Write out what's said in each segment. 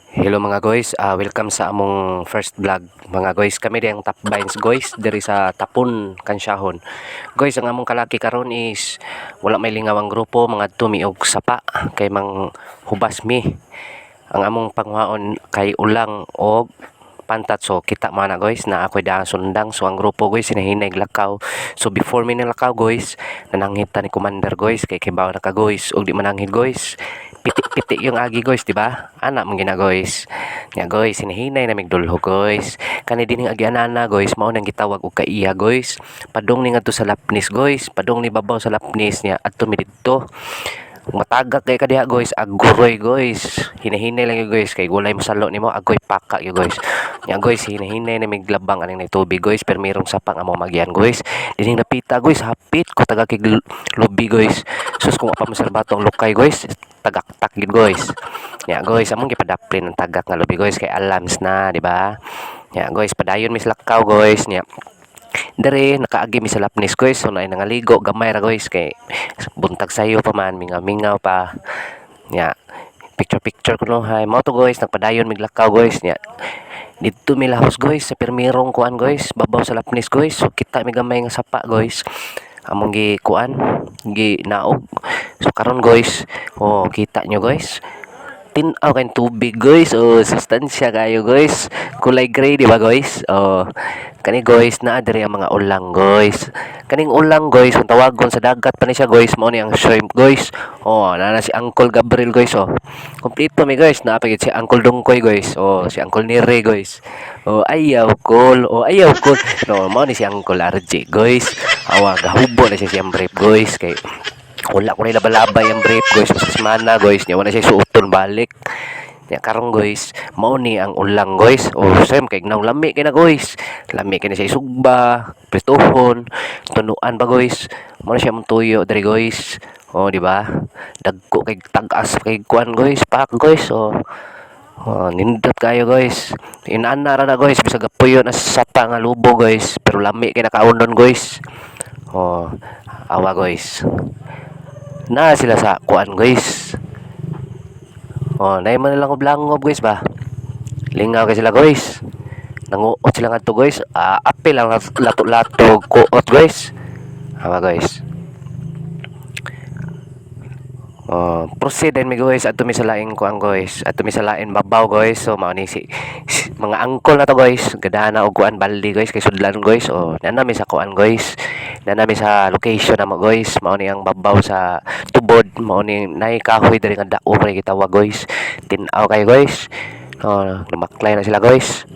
Hello mga guys, welcome sa among first vlog mga guys. Kami di ang Top Vines guys, diri sa Tapon, Kansyahon. Guys, ang among kalaki karon is wala may lingaw ang grupo, mga mi og sapa kay mang hubas mi. Ang among pangwaon kay ulang og pantat, so kita man na guys na ako'y daan sundang. So ang grupo guys, hinahinay lakaw. So before mi nilakaw guys, nananghit ta ni commander guys, kay kibaw na ka guys ug di mananghid guys, piti-piti yung agi guys, di ba? Ana man gina guys. Nya guys, hinahinay na migdulho guys. Kani dining agianana guys, mao nang gitawag og kaiya guys. Padung ni ngadto sa Lapnis guys, padung ni babaw sa Lapnis niya adto mi didto. Matagak kay kadiha guys, aguroy guys. Hinahinay lang yun guys, kay gulay masalo nimo, agoy paka yun guys. Nya guys, hinahinay na miglabang aning nay tubig guys, pero mayroong sapang amo magyan guys. Dining napita guys, hapit ko taga kig lubi guys. Sus, kung pa maserbato ang lukay guys, tagaktak gid guys. Nya guys, among gipadaplin ang tagak nga lubi guys kay alams na, di ba? Nya guys, padayon mi sa lakaw guys. Nya dere nakaagi mi sa Lapnis guys, so naay nangaligo gamay ra guys kay buntag sayo pa man, mingaw-mingaw pa. Nya picture picture kuno hay mao to guys, nagpadayon mig lakaw guys. Nya didto mi lahos guys sa pirmirong kuan guys, babaw sa Lapnis guys. So kita mi gamay nga sapa guys, among gi kuan, gi naog. So karon guys, oh, kita nyo guys, tin-aw kay tubig guys. Oh, sustansya kayo guys, kulay gray, di ba guys? Oh, kani guys, naa diri ang mga ulang guys. Kaning ulang guys, kung tawagon sa dagat pa ni siya guys, mao ni ang shrimp guys. Oh, naa na si Uncle Gabriel guys. Oh, kompleto mi guys, naa pa gyud si Uncle Dungkoy guys. Oh, si Uncle Nire guys. Oh, ayaw kol, oh, ayaw kol no, mao ni si Uncle RJ guys. Awa, gahubo na siya siyang brief guys, kay wala ko na labalabay ang brief guys, mas semana guys niya wala siya suoton balik. Nya karon guys, mao ni ang ulang guys. Oh, same kay gnaw, lami kay na guys. Lami kay na siya isugba, prituhon, tunuan ba guys. Mao na siya mong tuyo diri guys. Oh, di ba? Dagko kay tag-as kay kuan guys, pak guys. Oh. Oh, nindot kayo guys. Inana ra na guys, bisag gapuyo na sa sapa nga lubo guys, pero lami kay nakaunon guys. Oh, awa guys. Na sila sa kuan guys. Oh, naay man lang og langob guys ba. Lingaw kay sila guys. Nanguot sila ngadto guys. Ah, apil lang lato-lato kuot guys. Awa guys. Oh, proceed din mi guys adto mi sa laing kuan guys. Adto mi sa lain babaw guys. So mao ni si mga angkol na to guys. Gadana og kuan baldi guys kay sudlan guys. Oh, naa mi sa kuan guys. Naa mi sa location namo guys. Mao ni ang babaw sa tubod. Mao ni naay kahoy diri nga dao pa gitawag guys. Tin-aw kayo guys. Oh, lumaklay na sila guys.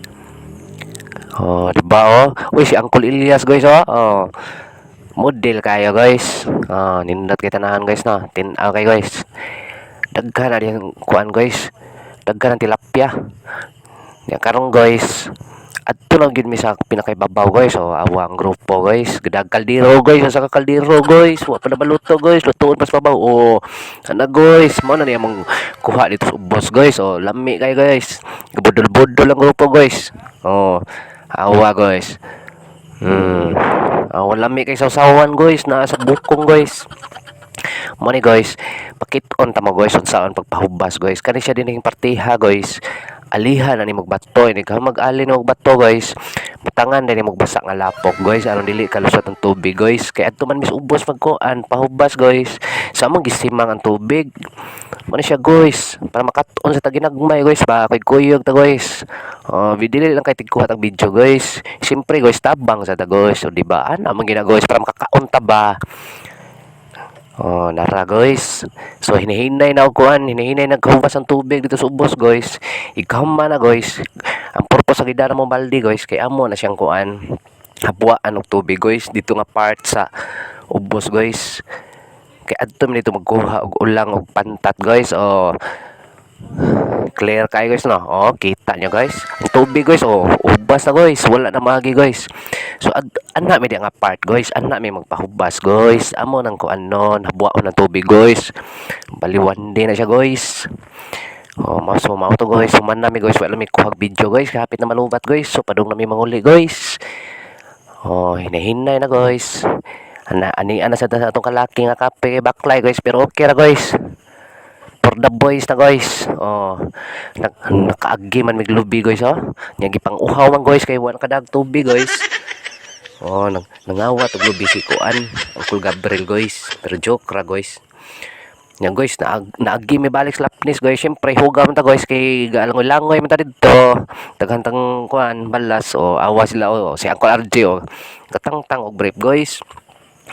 Oh, di ba oh? Uy, si Uncle Elias guys oh. Oh. Model kayo guys. Oh, nindot kay tanahan guys no. Tin-aw kay guys. Daghan na din kuan guys. Daghan ang tilapia. Ya karon guys, adto lang gyud mi sa pinakaibabaw guys. Oh, awa ang grupo guys. Gadag kaldero guys, sa kaldero guys. Wa pa na maluto guys. Lutuon pa sa babaw. Oh, ana guys, mao na niya mong kuha dito sa ubos guys. Oh, lami kayo guys. Gabudol-budol ang grupo guys. Oh, awa guys. Oh, lami kay sawsawan guys, naa sa bukong guys. Mo ni guys, pakit-on ta mo guys unsaon pagpahubas guys. Kani siya dinhing partiha guys. Alihan na nimo bato, ini ka mag-ali og bato guys. Butangan din nimo basa nga lapok guys aron dili kalusot ang tubig guys. Kay adto man mis ubos magkuan, pahubas guys. Sa among gisimang ang tubig. Mo ni siya guys, para makat-on sa taginagmay guys ba, kay kuyog ta guys. Oh, dili lang kay tigkuha tag video guys. Siyempre guys, tabang sa ta guys. So di ba? Ana man gina guys para makakaon ta ba. Oh, nara guys. So hinihinay na og kuan, hinihinay nagkahubas ang tubig dito sa ubos guys. Ikaw man na guys. Ang purpose sa gidana mo balde guys kay amo na siyang kuan. Habuaan og tubig guys dito nga part sa ubos guys. Kay adto mi dito magkuha og ulang og pantat guys. Oh, clear kayo guys no. Oh, kita nyo guys. Ang tubig guys, oh, ubas na guys. Wala na magi guys. So ana mi di nga part guys. Ana mi magpahubas guys. Amo nang kuan nun, habuaon ng tubig guys. Baliwan din na siya guys. Oh, mao so mao to guys. Human na mi guys, wala mi kuhag video guys. Kapit na malubat guys. So padung na mi manguli guys. Oh, hinahinay na guys. Ana ani ana sa atong kalaki nga kape baklay guys, pero okay ra guys. For the boys na, guys. Oh, nakaagi man mig lubi, guys, oh. Nya gipang uhaw man, guys, kay wa nakadag tubig, guys. Oh, nangawat og lubi si kuan, Uncle Gabriel, guys. Pero joke ra, guys. Nya guys, naagi mi balik sa Lapnis, guys. Syempre huga man ta, guys, kay gaalangoy-langoy man ta didto. Daghan tang kuan balas o awa sila o si Uncle RJ o katangtang og brief, guys.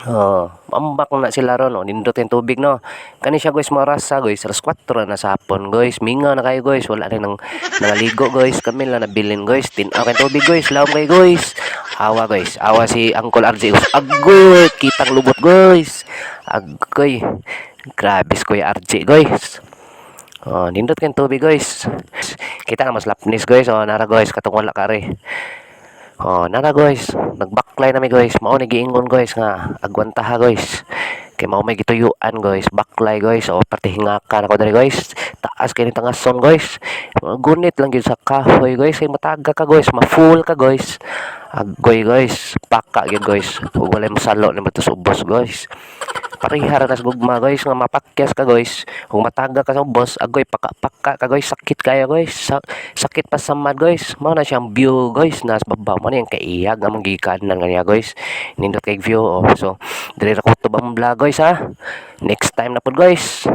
Oh, ambak na sila ron oh, nindot yung tubig, no. Kani siya, guys, marasa, guys, alas 4 na sa hapon, guys. Mingaw na kayo, guys, wala rin nang nangaligo, guys. Kami lang nabilin, guys. Tin-aw kay tubig, guys, lawom kay, guys. Awa, guys, awa si Uncle RJ, guys. Agoy, kitang lubot, guys. Agoy. Grabe si Kuya RJ, guys. Oh, nindot kay tubig, guys. Kita na mas lapnis, guys. Oh, nara, guys, katong wala kare. Oh, nara, guys, nagbaklay na mi, guys. Mao ni giingon, guys, nga agwantaha, guys. Kay mao may gituyuan, guys, baklay, guys. Oh, pati hingaka nako diri, guys. Taas kay ni tangason, guys. Gunit lang gyud sa kahoy, guys. Kay mataga ka, guys, ma-full ka, guys. Agoy, guys, paka gyud, guys. Ug walay masalo nimo to sa ubos, guys. Pareha ra na sa gugma, guys, nga mapakyas ka, guys. Kung mataga ka sa ubos, agoy, paka-paka ka, guys, sakit kayo, guys. Sakit pa samad, guys. Mao na siyang view, guys, nas babaw mo na yung kaiyag among gikanan nga niya, guys. Nindot kay view oh. So, diri ra kutob ang vlog, guys, ha. Next time na pud, guys.